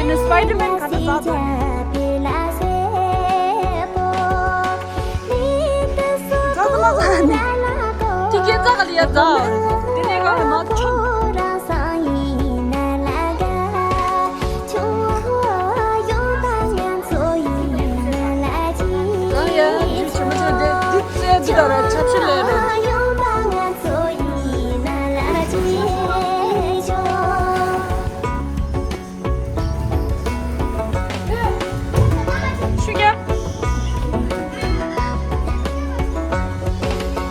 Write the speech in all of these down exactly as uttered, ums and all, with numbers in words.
ནི་སྤའི་ཌར་མེན་ག་འདྲ་ཛ་དང་། ཛ་དང་མ་ཛ་ནི། ཏི་ཀེ་ཛ་ག་ལི་ཡ་ཛ། དེ་ནས་ག་ལ་མ་ཆོག་ད་ཡ་ཆེན་པོ་ཆེ་དེ་འདི་རྩེ་འདི་དང་ར་ཆབ་ཆི་ལས་རེད། ཤུ་རྒྱ།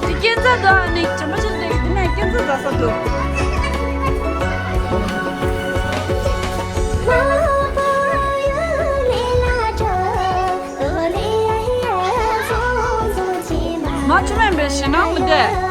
དེ་སྐྱེ་འཛའ་དང་ནི་བྱམས་པ་ཆེན་པོ་དེ་ནས་སྐྱེ་འཛའ་འཛའ་ས་འདུག་ང་ཆུ་མེན་པའི་ཞེད་སྣང་མི་འདས།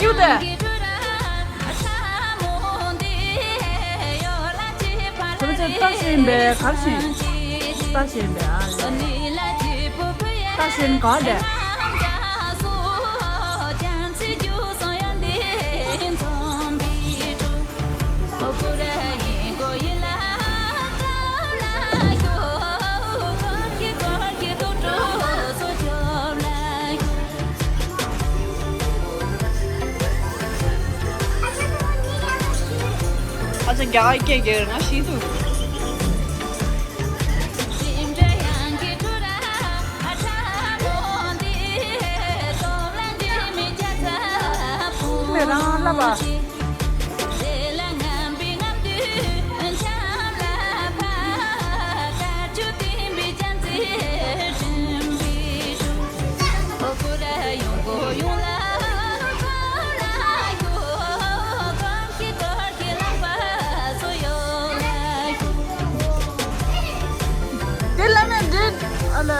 ཡུ་དེ། ཁོ་ཚོས་ལྟ་བཞིན་པའི་གར་བཞིན། ལྟ་བཞིན་པའི་ཨ་ལས། ལྟ་བཞིན་ག་དེ། ཨ་ཅག་རྒྱ་གར་སྐད་རྒྱག་ན་ཤེས་འདུག་མེད་རང་ལབ་པ། དེ་ལ་མེད་འདྲེ་ཨ་ལ།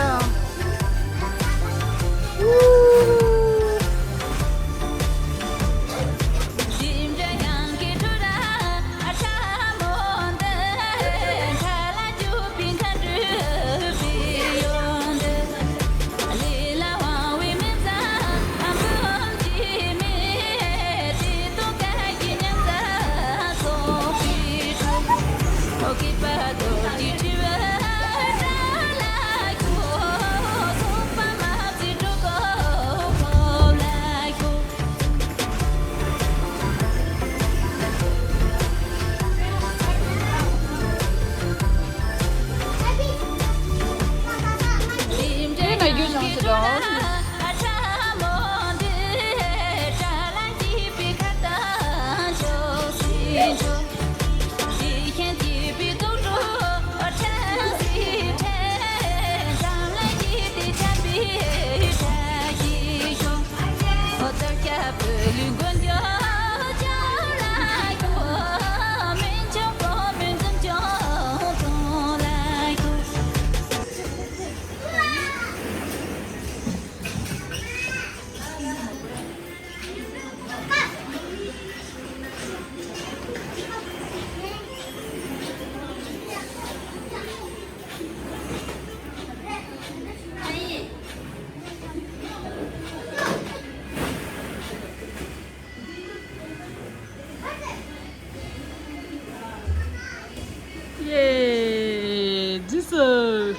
ཡེ། ཇི་སུ།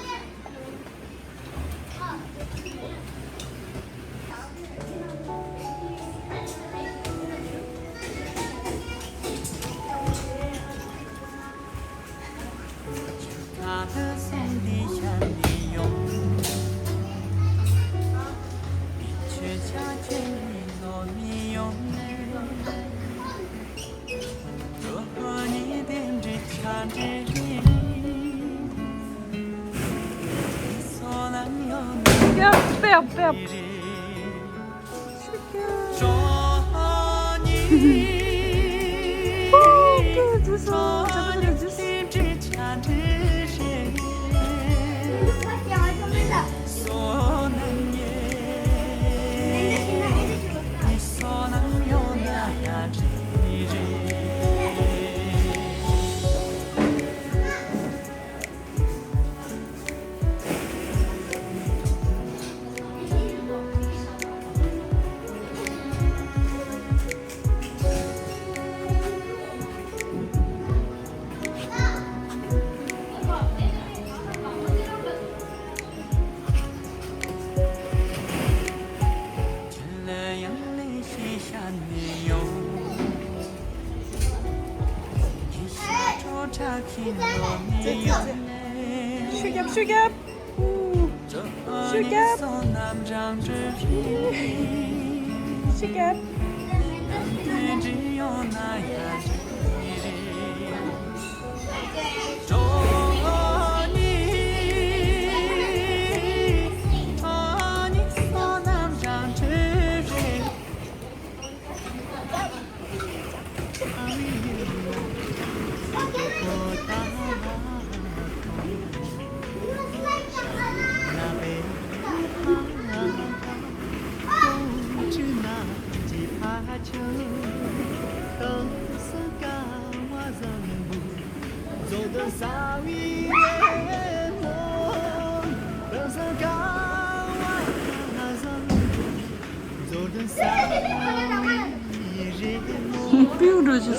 ཤུ་རྒྱབ། ཤུ་རྒྱབ། ཤུ་རྒྱབ། ཤུ་རྒྱབ། སྤྲེའུ་འགྲོ་ཆེ།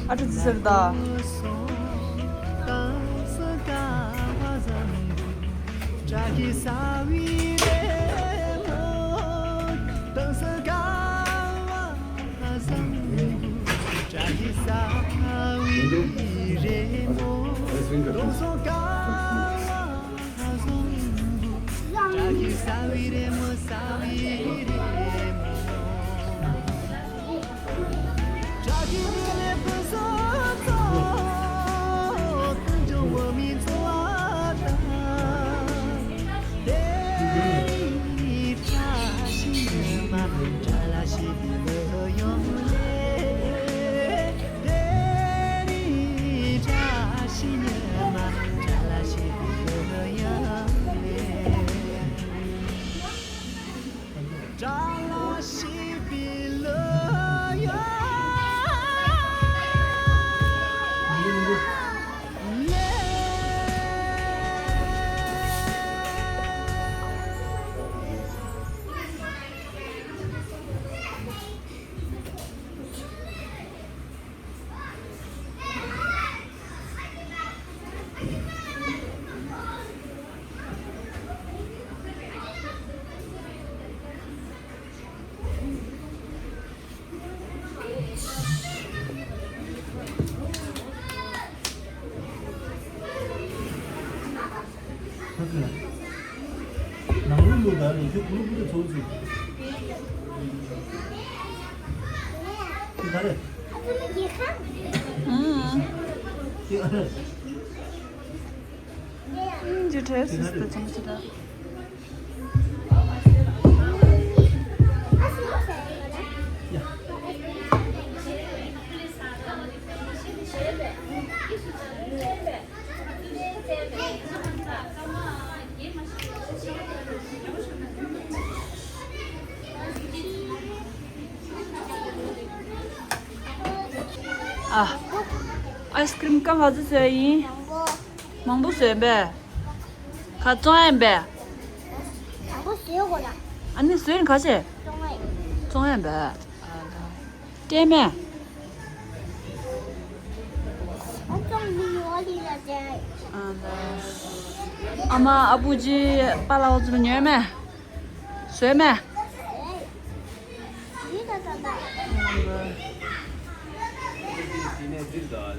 ཨ་ཁྲ་ཙི་ཟེར་ད། ཁྱོད་ཀུ་རུ་ཀུ་རུ་ཚོགས་ཚུལ། ཁྱོད་ག་རེ། ཨང་། ཁྱོད་ག་རེ། ཁྱོད་ག་རེ། ཨང་། ཇུ་ཁྲའི་སུས་ད་ཅུང་ཞིག་ད། ཨ། ཨའི་སི་ཀྲིམ་ཀ་ག་ཚོད་བཟོས་ཡིན། མང་པོ་བཟོས་པས། ག་བཙོང་ཡ་ཡིན་པས། མང་པོ་བཟོས་གོ་ལ། ཨ་ནི་བཟོས་ནི་ག་ཚད། བཙོང་ཡ་ཡིན། བཙོང་ཡ་ཡིན་པས། ཨ་ད། སྤྲད་མེད། ཨ་མ་ཨ་བུ་ཅི་པཱ་ལགས་ཚོ་ཉོས་མེད། བཟོས་མེད།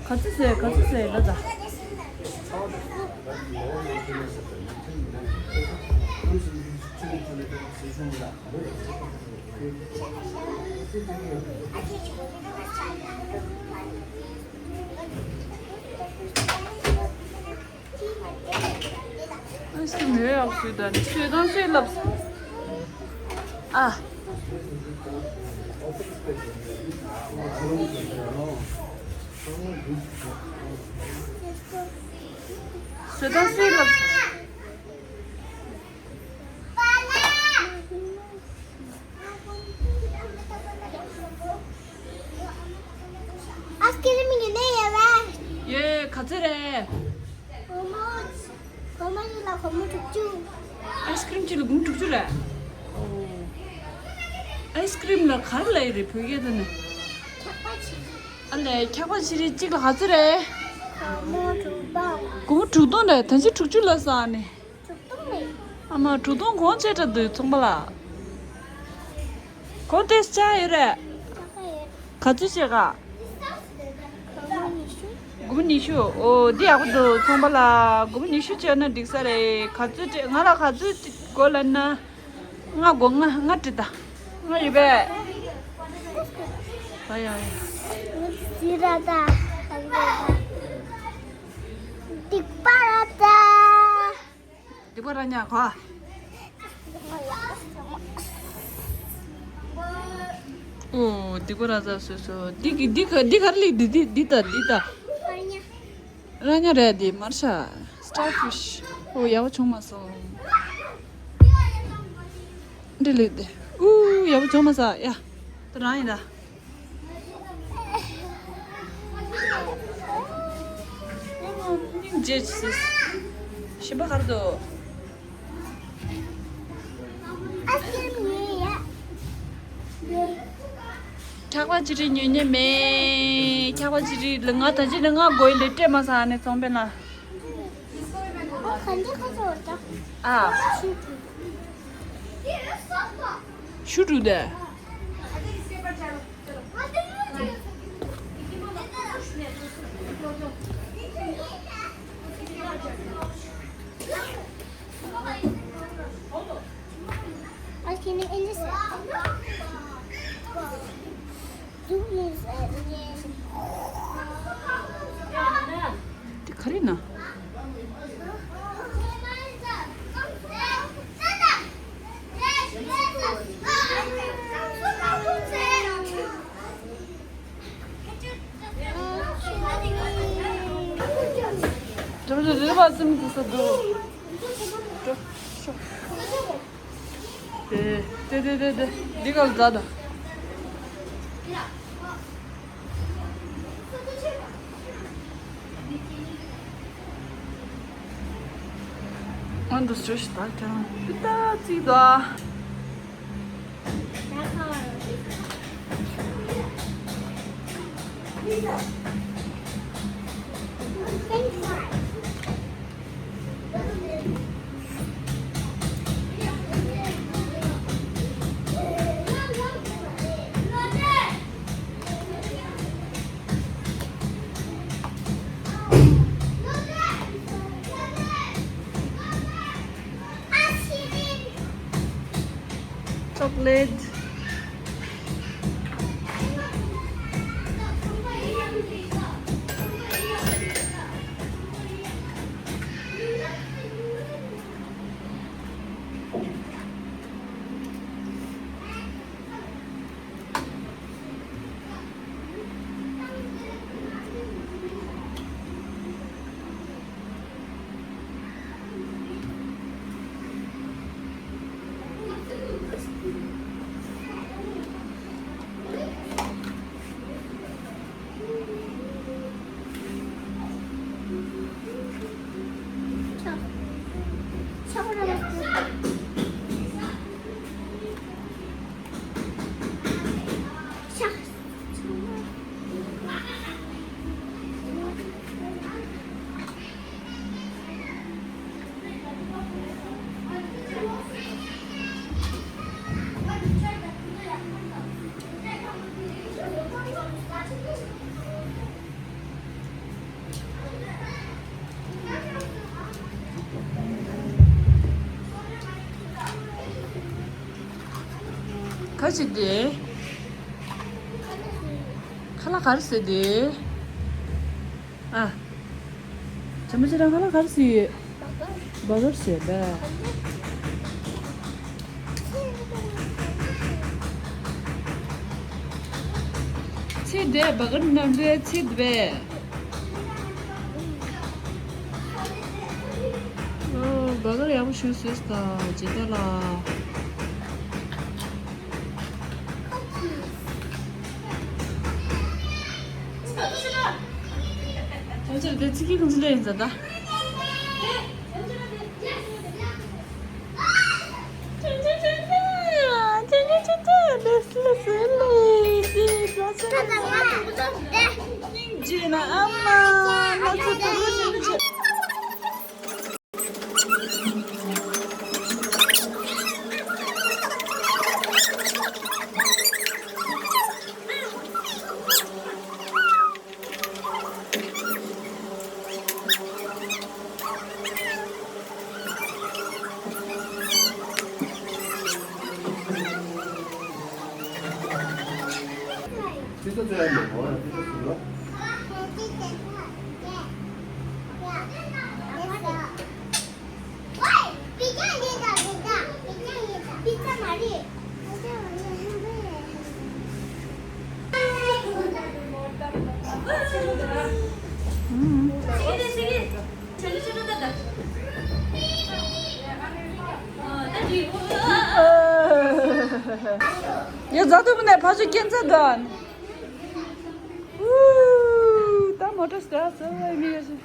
ག་ཚོད་བཟོས། ག་ཚོད་བཟོས་ལ་ད། ཨ་སི་མོའི་ཡག་སུས་དང་ནི་སུས་དང་སུས་ལབ་སོང་། ཨ། སུས་དང་སུས་ལབ་སོང་། ཨའི་སི་ཀྲིམ་ཡིན་ནའི་ཡོད་པས། ཡེ་ག་ཚོད་རེད། སྒོར་མོ། སྒོར་མོ་གཅིག་ལ་སྒོར་མོ་དྲུག་ཅུ། ཨའི་སི་ཀྲིམ་གཅིག་ལ་སྒོར་མོ་དྲུག་ཅུ་རེད། ཨོ། ཨའི་སི་ཀྲིམ་ལ་ག་རེ་ལབ་ཡོད་རེད་བོད་སྐད་དུ་ནི། འཁྱག་པ་ཆེ་རིལ། ཨ་ལས་འཁྱག་པ་ཆེ་རིལ་གཅིག་ལ་ག་ཚོད་རེད། སྒོར་མོ་དྲུག་སྟོང་། སྒོར་མོ་དྲུག་སྟོང་རེད། ད་ཅི་དྲུག་ཅུ་ལབ་སོང་ཨ་ནི། ཨ་མ་དྲུག་སྟོང་གོང་ཆེ་དྲགས་འདུག་ཚོང་པ་ལགས། གོང་དེ་ཆག་ཡོད་རེད། ག་ཚོད་བྱེད་ག། སྒོར་མོ་ཉི་ཤུ། ཨོ་འདི་ཡག་པོ་འདུག་ཚོང་པ་ལགས། སྒོར་མོ་ཉི་ཤུ་བྱས་ན་འགྲིག་ས་རེད། ག་ཚོད་སྤྲད། ང་ལ་ག་ཚོད་དགོས་ལབ་ན། ལྔ་དགོས། ལྔ་ལྔ་སྤྲད་ད། ལྔ་ཡོད་པས། ཨ་ཡ་ཡ། སྡིག་པ་ར་ད། སྡིག་པ་ར་ཉག་ག། ཨོ་སྡིག་པ་ར་ཟ་སོ་སོ། འདི་གི་འདི་ག་འདི་ག་རེ་ལི་འདི་འདི་འདི་ད་འདི་ད། ར་ཉག་རེད་འདི་མར་ཤ། སི་ཊར་ཕིཤ། ཨོ་ཡག་པོ་བྱུང་མ་སོང་། འདི་ལི་འདི། ཨུ་ཡག་པོ་བྱུང་མ་སོང་ཡ། ད་རང་ཡིན་ད། སྙིང་རྗེ་ཆེ། གཞན་པ་ག་རེ་འདུག་འཁྱག་པ་ཆེ་རིལ་ཉོས་ཉོས་མེད། འཁྱག་པ་ཆེ་རིལ་ལ་ང་ད་ཅི་ལ་ང་དགོས་ལས་སྤྲད་མ་སོང་ཨ་ནི་ཚོང་པ་ལགས། ཨ། ཤུ་དྲུག་དེ། འདི་ག་རེ་ན། འགྲམ་ལ་རི་བ་ཙམ་དུ་ས་འདུག་དེ་དེ་དེ་དེ་དེ་འདི་ག་ལ་འཛག་ད། ཨ་འདུ་བྱོས་ཤིག་ད་ཁྱེད་རང་། ད་ཙིག་ད། Lid. ཁ་ཅིག་དེ། ཁ་ལག་ག་རེ་ཟེར་དེ། ཨ། བྱམས་པ་ཁྱེད་རང་ཁ་ལག་ག་རེ་ཟེར་ཡོད། བ་གར་ཟེར་པས། ཚེ་འདས་བ་གར་ནང་དུ་ཚེ་འདས་པས། ཨོ། བ་གར་ཡག་པོ་ཞིག་བཟོས་སོང་ད་ཇི་ལྟ་ལ། ཁྱོད་ཚོར་དེ་ཚིག་གི་ཁུངས་ལས་ཡིན་ཟེར་ད། ཡ་རྫ་དུ་མི་ནས་ཕ་ཆུ་སྐྱེན་ཚ་དོན། ཨུ། ད་མོ་ཊ་སི་ད་ས་བའི་མི་ཡོད་ཤི།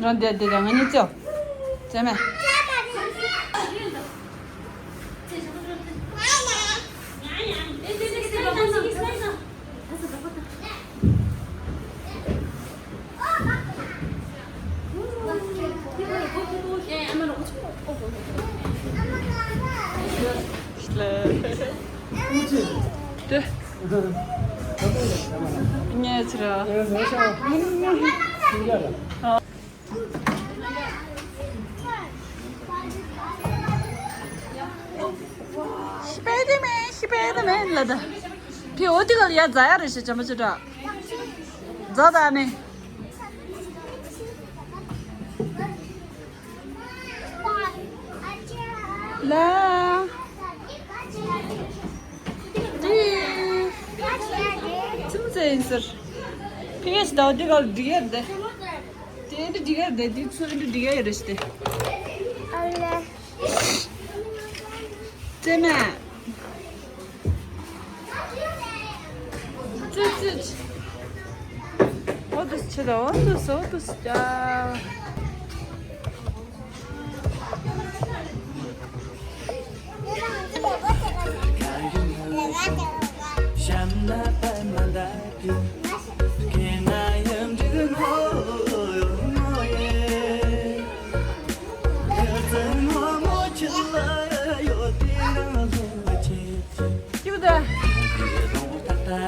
རང་བསྡད་བསྡད་ཀྱང་ང་གཉིས་ཅོ། ཙེ་མེ། ལེ། ཏེ། ངས་ཚར། སྤེ་ཏི་མེན། སྤེ་ཏི་མེན་ལ་ད། ཕི་འོ་དེ་ག་ལ་ཡ་རྫ་ཡ་རེ་ཞེས་བྱ་མ་བྱེད་དྲ། རྫ་ད་ནི། ལ། ཙི་མོ་ཙེ་ཡིན་ཟེར། ཕི་ངས་ཟླ་བ་འདི་ག་ལ་འགྲིག་ཡ་རེད། དེ་འདི་འགྲིག་ཡ་རེད། འདི་ཚོ་འདི་འགྲིག་ཡ་ཡོད་རེད་ཤི་སྟེ། ཨ་ལེ། ཙེ་མ། ཙི་ཙི། འོ་དུ་ཆེ་ད་འོ་དུ་སོ་དུ་སི་ད།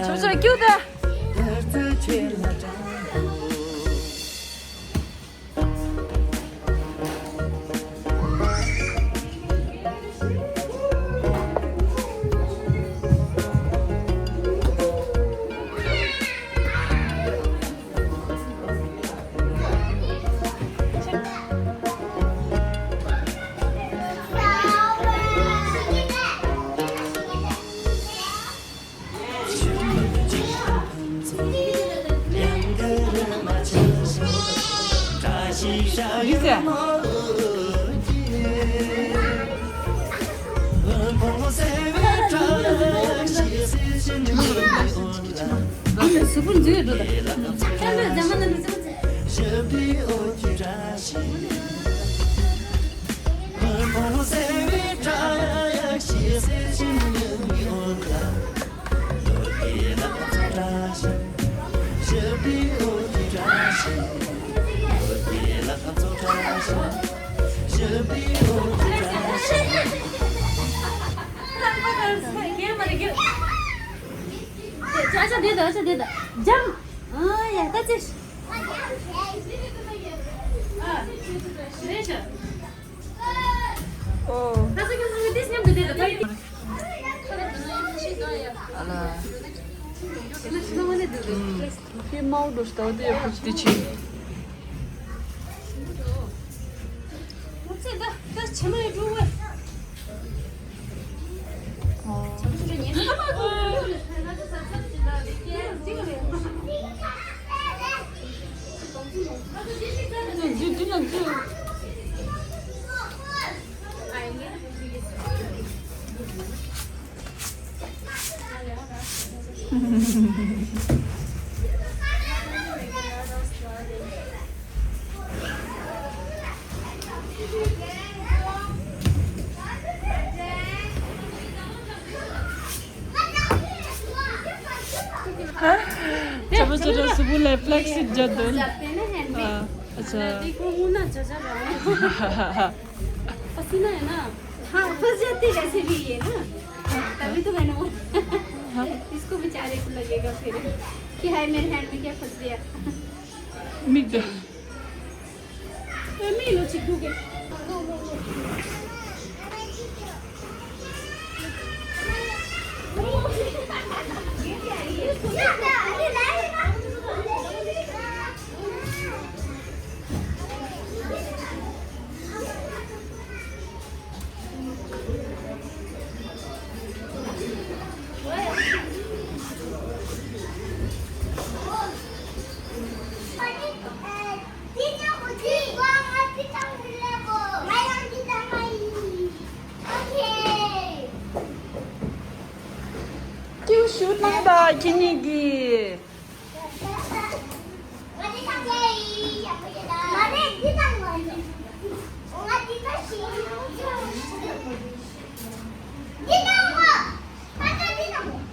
ཆུ་ཆུ་ཀྱུ་ཏེ། ཆ་པོ་ཆ་ཆ་སུ་བུ་ལ་ཕ་ལེག་སི་རྒྱབ་འདུག་ཨ་ཆ། पसीना है ना। हाँ, फंस जाती है वैसे भी ये ना। तभी तो मैंने बोला। इसको बेचारे को लगेगा फिर कि हाय, मेरे हैंड में क्या फंस गया। मिग। मैं लो चिक्कू के। ཀྱུ་ཤུ་གནང་དང་ཁྱེད་གཉིས་ཀྱིས།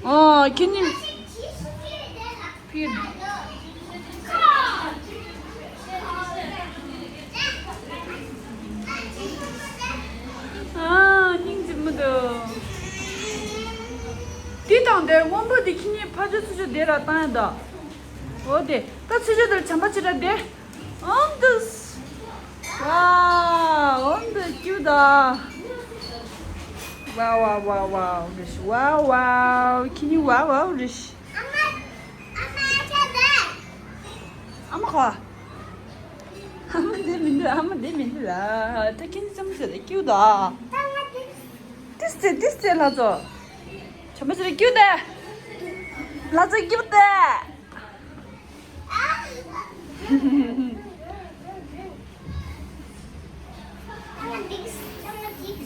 ཨོ་ཁྱེད་གཉིས། ཕིར། ཨ་སྙིང་རྗེ་མོ་འདུག་དེ་དང་དེར་སྔོན་པོ་དེ་ཁྱེད་གཉིས་ཕར་ཕྱོགས་ཚུར་ཕྱོགས་དེ་ར་བཏང་ཡ་འདུག་འོ་དེ་ད་ཚུར་ཕྱོགས་དེར་བྱམས་པ་ཅིག་ར་དེ། ཨོམ་དུས། ཝའོ། ཨོམ་དུ་ཀྱུ་ད། ཝའོ་ཝའོ་ཝའོ་ཝའོ་རིཤ། ཝའོ་ཝའོ། ཁྱེད་གཉིས་ཝའོ་ཝའོ་རིཤ། ཨ་མ་ཁ། ཨ་མ་དེ་མི་འདུག་ཨ་མ་དེ་མི་འདུག་ད་ཁྱེད་གཉིས་ཙམ་ཟེར་ཏེ་ཀྱུ་ད། ཏིས་ཏེ་ཏིས་ཏེ་ལྷ་ཚོ། བྱམས་པ་ཟེར་ཏེ་ཀྱུ་ད། ལྷ་ཚོ་ཀྱུ་ད།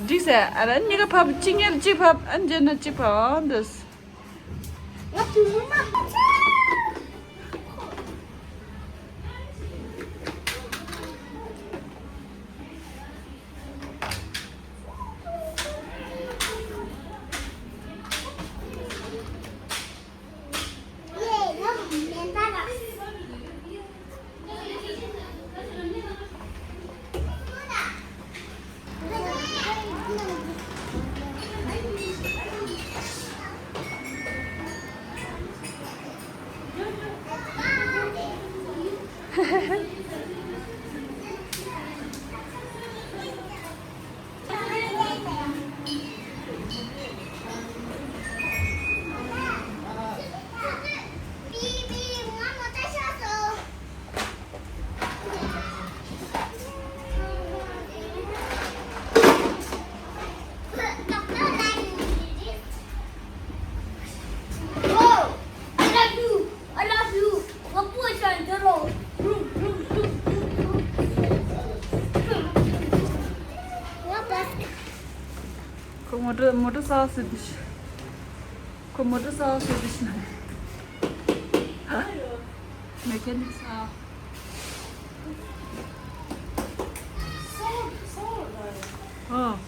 འགྲིག་ཟེར། ཨ་ར་གཉིས་ཀ་ཕབ། གཅིག་ཉལ་གཅིག་ཕབ། ཨ་མཇལ་ན་གཅིག་ཕབ། ཨ་འདུས། ཁོ་མོ་ཊ་མོ་ཊ་གསར་བཟོས་འདུག་ཁོ་མོ་ཊ་གསར་བཟོས་འདུག་མེ་ཁ་ནིག་གསར། ཨོ།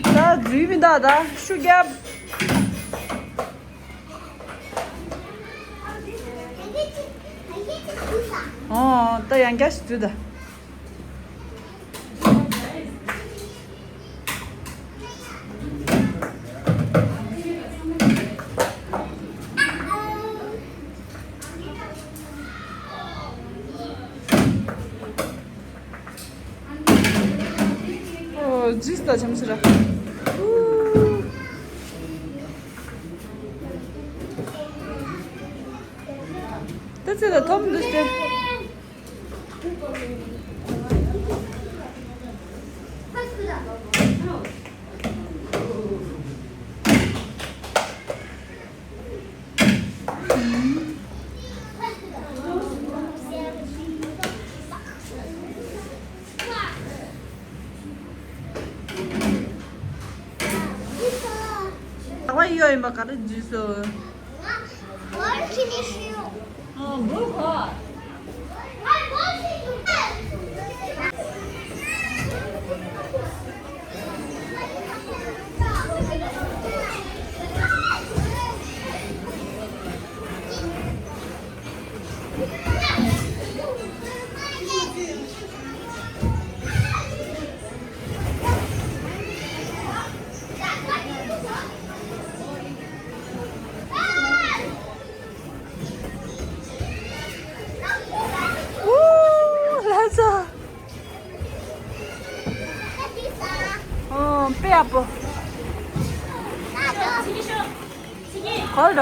ད་འཛུལ་མི་འདུག་ད་ཤུགས་རྒྱབ། ཨོ་ད་ཡང་བསྐྱར་ཞིག་འཛུལ་ད། ཨོ་ཇིས་ད་ཆམ་ཤི་ར། ད་ཚེ་ད་ཐོམ་འདུག་སྟེ། ད་བ་ཡོད་ཡིན་པ་ག་རེ་འཇུས་སོ། ཨོ་ལྷ་ས། ཨོ་དཔེ་ཡག་པོ། གོ་ར།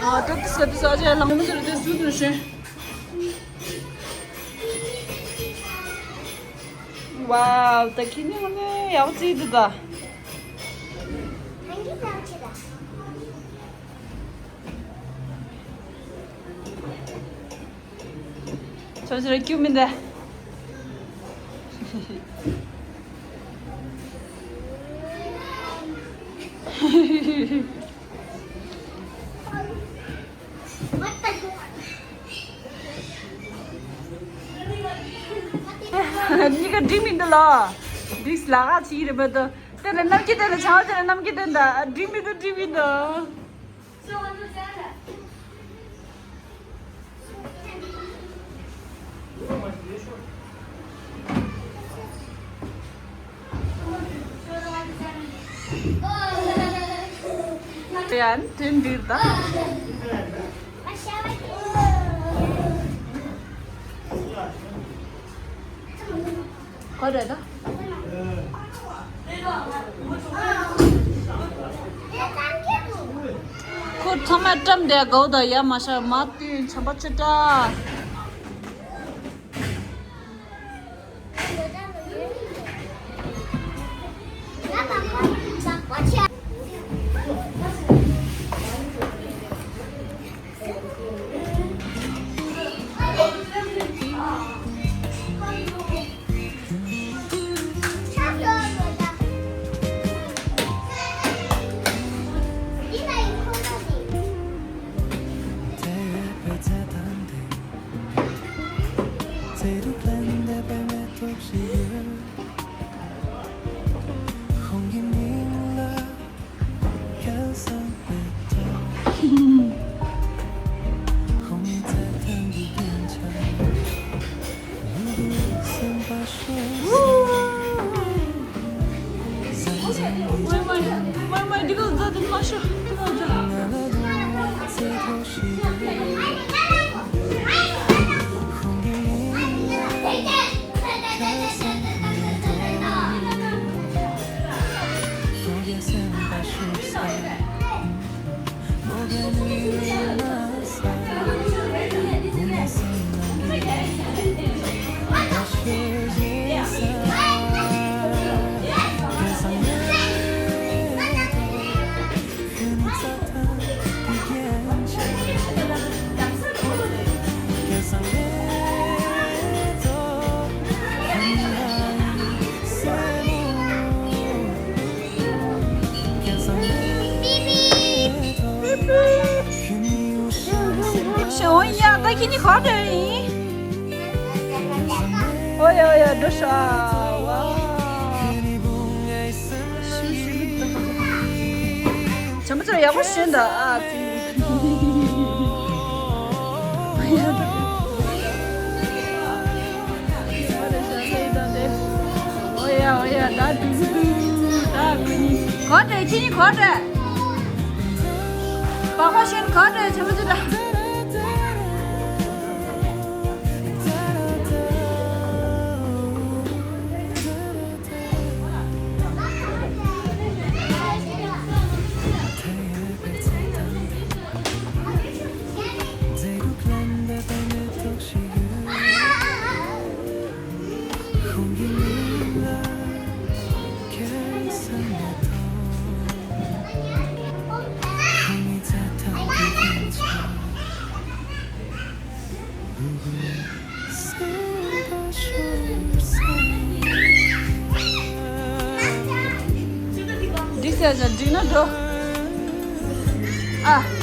ཨ་ཏོ་ཏི་སེ་ཏི་ས་ཅེ་ལང་མི་ཟེར་ཏེ་སུ་ཏུ་ཤེ། ཝའོ་ད་ཁྱི་ནི་ཧ་ནི་ཡག་ཙི་དུ་ད། ཆོ་ཆོ་ར་ཀྱུ་མིན་ད། གཉིས་ཀ་འགྲིག་མི་འདུག་ལ། འགྲིག་ལ་ག་ཅིག་རེད་མ་གཏོགས། དེ་ལ་རྣམ་འགྱུར་དེ་ལ་བྱ་བ་དེ་ལ་རྣམ་འགྱུར་དེ་འདྲ་འགྲིག་མི་འདུག་འགྲིག་མི་འདུག་ཡང་དེ་འདིར་ད། ག་རེ་ད། ཁོ་ཚང་མ་བཀྲམ་བསྡད་དགའ་བོ་དང་ཡ་མ་ཤར་མ་བསྟུན་བྱམས་པ་ཆེ་དྲགས། ཁྱེད་གཉིས་ག་འདྲ་ཡིན། ཨོ་ཡ་ཨོ་ཡ་འགྲོ་ཤག་ཝའོ། བྱམས་པ་ཚོ་ཡག་པོ་ཞིག་འདུག་ཨ་ཙི། ཨོ་ཡ་ཨོ་ཡ་ད་དུ་དུ་ད་ཁྱེད་གཉིས་ག་འདྲ་ཁྱེད་གཉིས་ག་འདྲ། པགས་པ་ཞོན་ག་འདྲ་བྱམས་པ་ཚོ་ད། འགྲིག་ཟེར་ན་འགྲིག་ན་འགྲོ། ཨ།